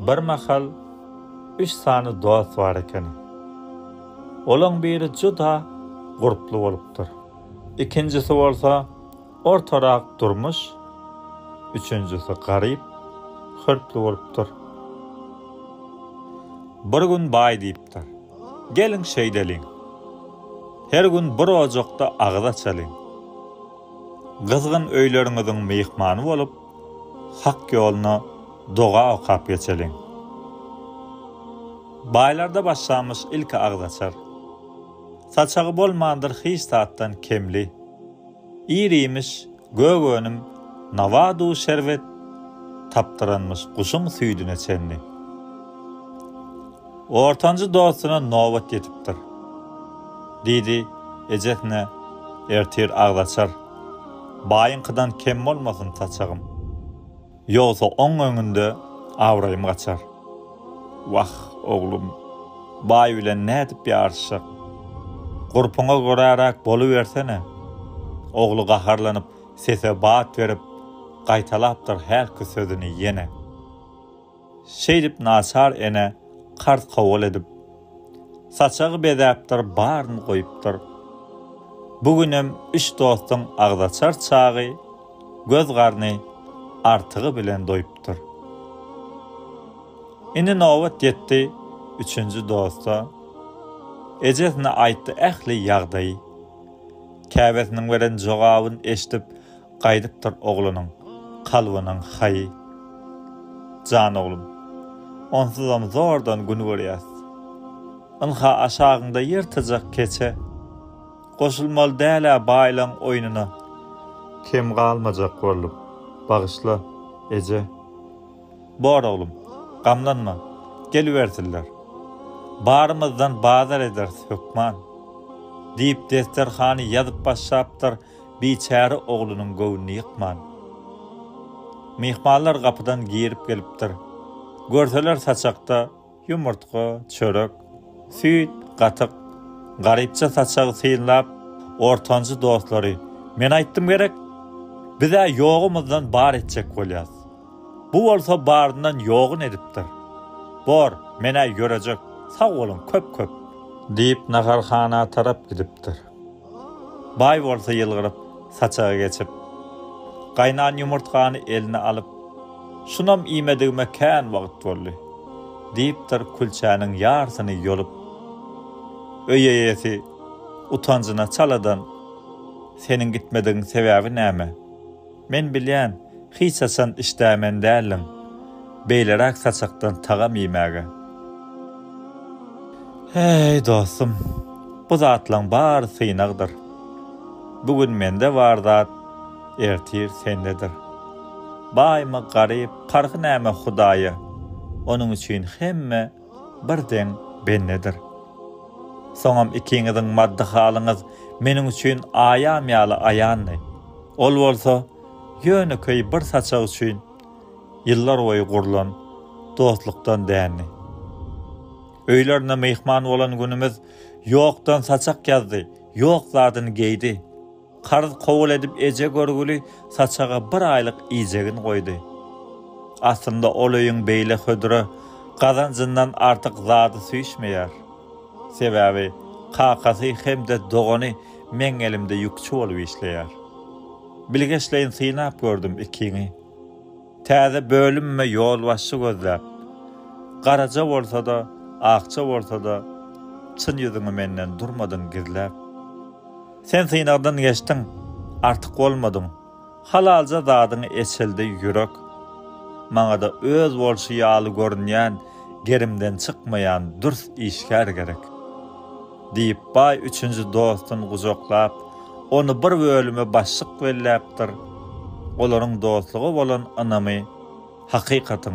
Bir mahal üç sany dost bar ekeni. Olaň biri juda gurply bolupdyr. Ikinjisi bolsa ortarak durmuş, üçünjisi garyp, hörpli bolupdyr. Bir gün baý diýipdir, Geliň şeýdeliň. Her gün bir ojakda agyz açalyň. Gyzgyn öýleriňiziň myhmany bolup, Hak ýoluna doga okap geçeliň. Baýlarda başlamyş ilki agzaçar. Saçagy bolmandyr hiç zatdan kemli. Ir-iýmiş, gök önüm, nawadu şerbet tapdyranmyş guşuň süýdüne çenli. Ortanjy dostuna nobat ýetipdir. Diýdi, ejesine, Ertir agzaçar. Baýyňkydan kem bolmasyn saçagym. Ýogsa oň öňünde abraýym gaçar. Wah, oglum, baý bilen nädip ýaryşjak? Gurpuňa göräräk bolubersene. Ogly gaharlanyp, sese bat berip, gaýtalapdyr hälki sözüni ýene. Şeýdip naçar ene karz-kowal edip, saçagy bezäpdir, baryny goýupdyr. Bu günem üç dostuň agzaçar çagy göz-garny artygy bilen doýupdyr. Indi nobat ýetdi üçünji dosta. Ejesine aýtdy ähli ýagdaýy. Käbesiniň beren jogabyn eşidip, Gaýdypdyr oglanyň kalbynyň haýy. Jan oglum, onsuzam zordan gün görýäs. Ynha aşagyňda ýyrtyjak keçe. Goşulmaly däl-ä baýlaň oýnuna. Kem galmajak boldum. Bagyşla, eje. Bor oglum, gamlanma, gelibersinler. Barymyzdan bazar ederis hökman. Diýip desterhany ýazyp başlapdyr Biçäre oglunyň göwnüni ýykman. Myhmanlar gapydan girip gelipdir. Görseler saçakda ýumurtga, çörek, süýt, gatyk. Garypja saçagy synlap, ortanjy dostlary, Men aýtdym gerek? Biz-ä ýogumyzdan bar etjek bolýas. Bu bolsa baryndan ýogun edipdir. Bor, men-ä ýörejek, sag boluň köp-köp. Diýip, naharhana tarap gidipdir. Baý bolsa ýylgyryp, saçaga geçip, gaýnan ýumurtgany eline alyp, Şunam iýmedigime kän wagt boldy, diýipdir, külçäniň ýarsyny ýolup. Öý eýesi utanjyna çaladan, Seniň gitmedigiň sebäbi näme? Men bilýän, hiç haçan işdämen däldiň, beýleräk saçakdan tagam iýmäge. Heý, dostum, bu zatlaň bary synagdyr. Bu gün mende bar zat, ertir sendedir. Baýmy, garyp, parhy näme Hudaýa, onuň üçin hemme bir deň bendedir. Soňam ikiňiziň maddy halyňyz meniň üçin aýam ýaly aýandy. Ol bolsa ýönekeý bir saçak üçin ýyllar boýy gurlan dostlukdan dändi. Öýlerine myhman bolan günümiz ýokdan saçak ýazdy, ýok zadyny geýdi. Karz kowul edip eje görgüli saçaga bir aýlyk iýjegini goýdy. Aslynda ol öýüň beýle hödüre gazanjyndan artyk zady süýşmeýär. Sebäbi kakasy hem-de dogany meň elimde ýükçi bolup işleýär. Bilgeşleýin synap gördüm ikiňi. Täze bölümme ýolbaşçy gözläp. Garaja bolsa-da, akja bolsa-da, çyn ýüzüňi menden durmadyň gizläp. Sen synagdan geçdiň, artyk bolmadyň. Halalja zadyňy eçildi ýürek. Maňa-da öz bolşy ýaly görünýän, gerimden çykmaýan dürs işgär gerek. Diýip, baý üçünji dostuny gujaklap, ony bir bölüme başlyk belläpdir. Olaryň dostluga bolan ynamy hakykatyň.